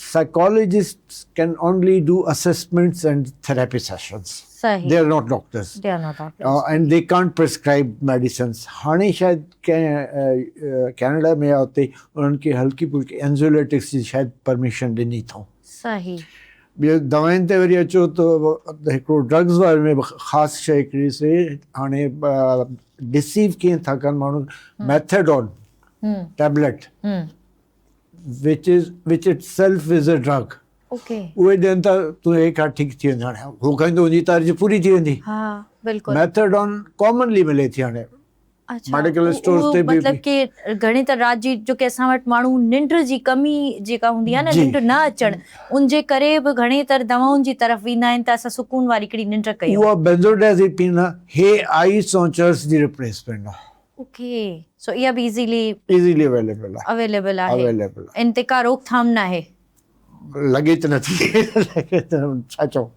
S3: Psychologists can only do assessments and therapy sessions.
S1: صحيح.
S3: They are not doctors.
S1: They are not doctors.
S3: And they can't prescribe medicines. هاڻي شايد ڪنهن Canada ۾ يا اتي انهن کي هلڪي ڦلڪي اينزوليٽڪس جي شايد پرميشن ڏني اٿئون.
S1: صحيح.
S3: ٻيو دوائن تي وري اچو ته هڪڙو ڊرگز واري ۾ به خاص شيء هڪڙي سي هاڻي ڊسيو ڪيئن ٿا ڪن ماڻهو methadone tablet which is which itself is a drug
S1: okay
S3: اهي ڏين ٿا تون هي کان ٺيڪ ٿي ويندين هاڻي هو کائيندو ان جي تاريخ پوري ٿي ويندي.
S1: ها بلڪل.
S3: ميٿاڊون ڪامنلي ملي ٿي هاڻي
S1: اڇا
S3: ميڊيڪل اسٽورز
S1: اهو
S3: تي به
S1: مطلب ڪي گهڻي ته رات جي جو ڪي اسان وٽ ماڻهو ننڊ جي ڪمي جيڪا هوندي آهي نه ننڊ نه اچڻ ان جي ڪري به گهڻي تر دوائن جي طرف ويندا آهن ته اسان سڪون واري هڪڙي ننڊ ڪيون.
S3: اها بينزوڊائزيپين آهي هي آئس ۽ چرس جي ريپليسمينٽ آهي.
S1: اوڪي سو اها به ايزيلي
S3: ايزيلي اويليبل آهي.
S1: اويليبل آهي
S3: اويليبل آهي.
S1: ان تي ڪا روڪٿام ناهي.
S3: لڳي ته نٿي ڇا چئون.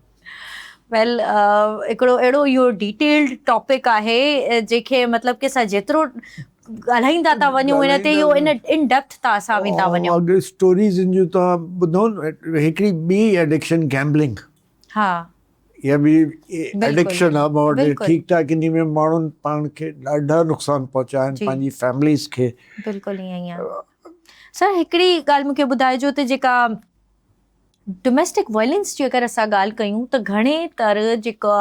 S1: ويل هڪڙو اهڙو اهو ڊيٽيلڊ ٽاپڪ آهي جنهن کي مطلب ڪي اسان جيترو ڳالهائيندا ٿا وڃون ان تي اهو ان ان ڊيپٿ ٿا اسان ويندا وڃون.
S3: اڳ اسٽوريز ان جون توهان ٻڌو هڪڙي ٻي ايڊڪشن گيمبلنگ.
S1: ها.
S3: اها به ايڊڪشن آهي مان وٽ ٺيڪ ٺاڪ انهي ۾ ماڻهن پاڻ کي ڏاڍا نقصان پهچايا آهن پنهنجي فيمليز کي.
S1: بلڪل ائين ئي آهي. سر هڪڙي ڳالهه مون کي ٻڌائجو ته جيڪا ڊوميسٽڪ وائلنس جي اگر اسان ڳالهه ڪيون ته گهڻي تر جيڪا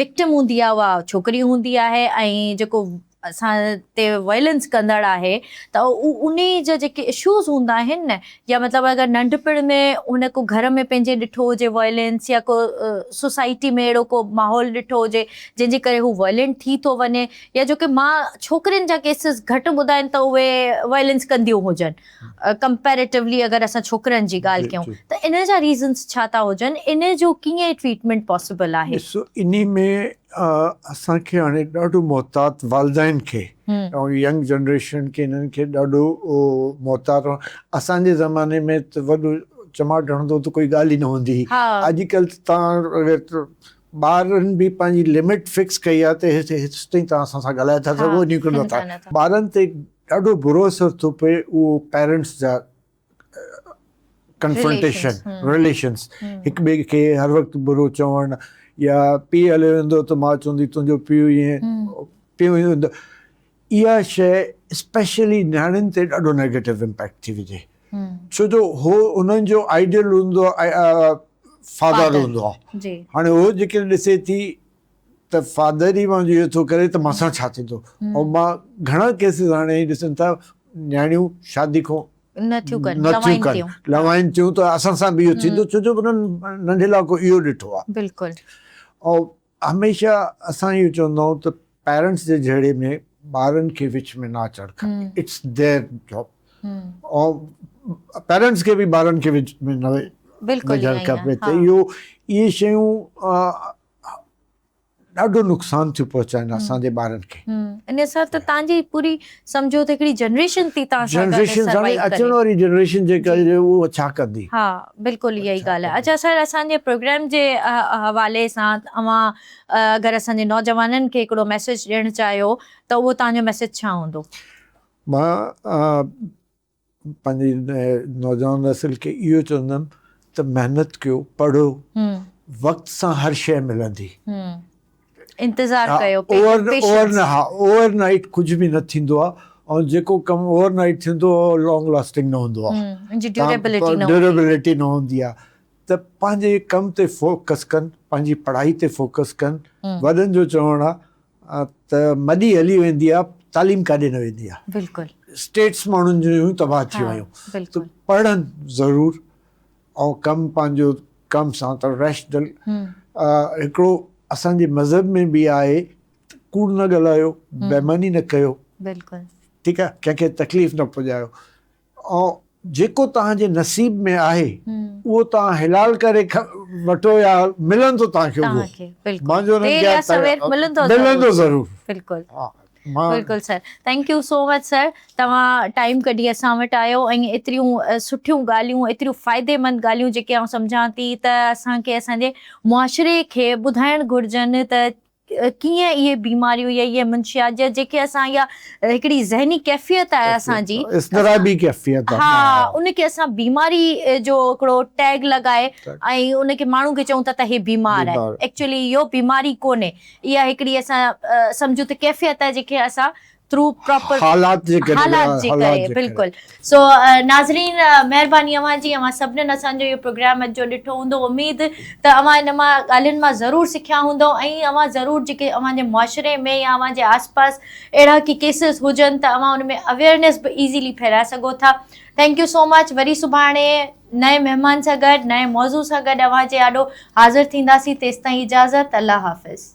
S1: وڪٽم هوندي آهي اها ڇوڪري هوندي آهي ۽ جيڪو اسان تي وائلنس ڪندڙ آهي ته انهي جا جيڪي اشوز هوندا آهن نه يا مطلب اگر ننڍپڻ ۾ هن ڪو گهر ۾ پنهنجي ڏٺو هجي وائلنس يا ڪو سوسائٽي ۾ اهڙو ڪو ماحول ڏٺو هجي جنهن جي ڪري هو وائلنٽ ٿي ٿو وڃي يا جو ڪي مان ڇوڪرين جا ڪيسز گهٽ ٻڌا آهن ته اهي وائلنس ڪنديون هجن ڪمپيريٽولي اگر اسان ڇوڪرن جي ڳالهه ڪيون ته ان جا ريزنس ڇا ٿا هجن ان جو ڪيئن ٽريٽمينٽ پاسيبل آهي؟
S3: ڏسو انهي ۾ اسان کي هاڻي ڏاڍو محتاط والدين کي ۽ ينگ جنريشن کي انهن کي ڏاڍو محتاط اسان جي زماني ۾ ته وڏو چماٽ هڻندو ته ڪوئي ڳالهه ئي نه هوندي هئي اڄڪلهه ته توهان ٻارن به پنهنجي لمٽ فڪس ڪئي آهي ته هيستائين توهان اسان سان ڳالهائي ٿا سگهو انهي کان نٿا ٻارن تي ڏاڍو برو اثر ٿو پئي اهو پيرنٽس جا ڪنفرنٽيشن رليشنس هڪ ٻئي کي هر وقت برو چوڻ يا پيء هليو ويندو ته ماء چوندي تنهنجو پيء ائين پيء ائين اها شيء اسپيشلي نياڻين تي ڏاڍو نيگيٽو امپيڪٽ ٿي وجهي ڇو جو هو انهن جو آئيڊيل هوندو فادر هوندو آهي هاڻي هو جيڪڏهن ڏسي ٿي ته فادر ئي منهنجو اهو ٿو ڪري ته مان سان ڇا ٿيندو ۽ مان گهڻا ڪيسز هاڻي هي ڏسن ٿا نياڻيون شادي کان
S1: نه ٿيون ڪن
S3: نه ٿيون ڪن لوائن ٿيون ته اسان سان به اهو ٿيندو ڇو جو انهن ننڍي لاء ڪو اهو ڏٺو آهي
S1: بلڪل
S3: ۽ هميشه اسان اهو چوندا آهيون ته پيرنٽس جي جهيڙي ۾ ٻارن کي وچ ۾ نه اچڻ کپي it's their job ۽ parents کي به ٻارن کي وچ ۾ نه وجهڻ کپي ته اهو اهي شيون ڏاڍو نقصان ٿيون پهچائن اسان جي ٻارن کي.
S1: ان سان ته تان جي پوري سمجهو ته هڪڙي جنريشن ٿي تان سان گڏ
S3: جنريشن سان اچڻ واري جنريشن جيڪا اهو ڇا ڪندي.
S1: ها بلڪل اها ئي ڳالهه آهي. اڇا سر اسان جي پروگرام جي حوالي سان اوهان اگر اسان جي نوجوانن کي هڪڙو ميسيج ڏيڻ چاهيو ته اهو تان جو ميسيج ڇا هوندو؟
S3: مان پنهنجي نوجوان نسل کي اهو چوندم ته محنت ڪيو، پڙهو، وقت سان هر شيء ملندي.
S1: انتظار ڪيو،
S3: ها اوور نائيٽ ڪجهه به نه ٿيندو آهي ۽ جيڪو ڪم اوور نائيٽ ٿيندو اهو لانگ لاسٽنگ نه هوندو آهي، ڊيوريبلٽي نه هوندي آهي ته پنهنجي ڪم تي فوڪس ڪن، پنهنجي پڙهائي تي فوڪس ڪن. وڏن جو چوڻ آهي ته مڏي هلي ويندي آ تعليم ڪاڏي نه ويندي آ.
S1: بلڪل.
S3: اسٽيٽس ماڻهن جون تباهه ٿي ويون ته پڙهن ضرور ۽ ڪم پنهنجو ڪم سان ته ريشنل هڪڙو اسان جي مذهب ۾ به آهي ته ڪوڙ نه ڳالهايو بيماني نه ڪيو
S1: بلڪل
S3: ٺيڪ آ ڪنهن کي تڪليف نه پڄايو ۽ جيڪو توهان جي نصيب ۾ آهي اهو توهان حلال ڪري وٺو يا ملندو توهان کي اهو
S1: مانجو
S3: ملندو ضرور.
S1: بلڪل بلڪل sir thank you so much sir توهان ٽائيم ڪڍي اسان وٽ آيو ۽ ايتريون سٺيون ڳالهيون ايتريون فائديمند ڳالهيون جيڪي آئون سمجهان ٿي ته اسان کي اسان جي معاشري کي ٻڌائڻ گهرجن ته ڪيئن اهي بيماريون يا اهي منشيات يا جيڪي اسان اها هڪڙي ذهني ڪيفيت آهي اسان جي
S3: اضطرابي ڪيفيت
S1: ها ان کي اسان بيماري جو هڪڙو ٽيگ لڳائي ۽ ان کي ماڻهو کي چئون ٿا ته هي بيمار آهي ايڪچولي اهو بيماري ڪونهي اها هڪڙي اسان سمجهون ته ڪيفيت آهي جيڪي اسان ٿرو پراپر
S3: حالات جي ڪري
S1: حالات جي ڪري بلڪل سو ناظرين مهرباني اوهان جي اوهان سڀنن اسان جو اهو پروگرام اڄ جو ڏٺو هوندو اميد ته اوهان ان مان ڳالهين مان ضرور سکيا هوندو ۽ اوهان ضرور جيڪي اوهان جي معاشري ۾ يا اوهان جي آس پاس اهڙا ڪي ڪيسز هجن ته اوهان ان ۾ اويئرنيس به ايزيلي ڦهلائي سگهو ٿا thank you so much وري سڀاڻي نئين مهمان سان گڏ نئين موضوع سان گڏ اوهان جي آڏو حاضر ٿينداسين تيستائين اجازت الله حافظ.